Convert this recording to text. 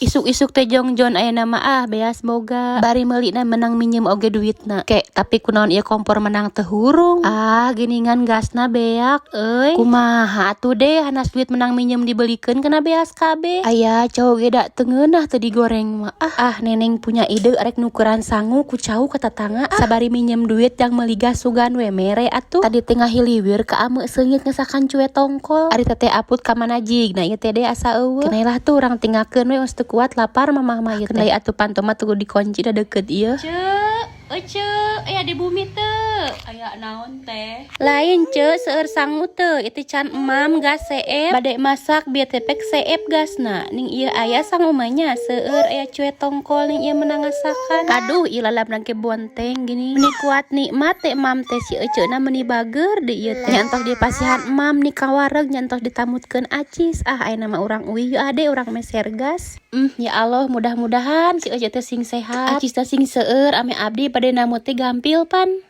Isuk-isuk teh jongjon aya nama ah beas boga. Bari meulina menang minjem oge duitna. Ke, tapi kunaon ieu kompor menang teu hurung? Ah, geningan gasna beak euy. Kumaha atuh deh, hanas duit menang minjem dibelikeun kana beas kabeh. Aya cau ge da teu ngeunah teu digoreng mah. Ah, ah, neneng punya ide arek nukeran sangu ku cau ka tatangga. Ah, sabari minjem duit yang meuli gas sugan we mere atuh. Tadi teh ngahiliwir ka ame seungit ngesakan cue tongkol. Ari Teteh Aput ka mana jigna ieu teh deh asa euweuh. Kenai lah tuh urang tinggalkeun we geus teu kuat lapar mamah mah ieu teh. Kendai atuh panto mah teu dikunci da deukeut ieu. Ceu, Ece, aya di bumi teu? Aya naon, Teh? Lain, Ce, seueur sangu teu? Itu can emam gas seep. Bade masak bieu teh pek seep gasna. Ning ieu aya sangu mah nya seueur, aya cue tongkol ning ieu menang ngasakan. Aduh, ieu lalap ke bonteng gini. Meni kuat nikmat teh emam teh, si Ece na meni bager di ieu teh. Nyantos di pasihan emam nih kawareg, nyantos ditamutkeun acis. Ah, aya nama urang uih yeuh ade urang meser gas. Ya Allah, mudah-mudahan si Ece teh sing sehat. Acis teh sing seueur ame abdi bade namut teh gampil pan.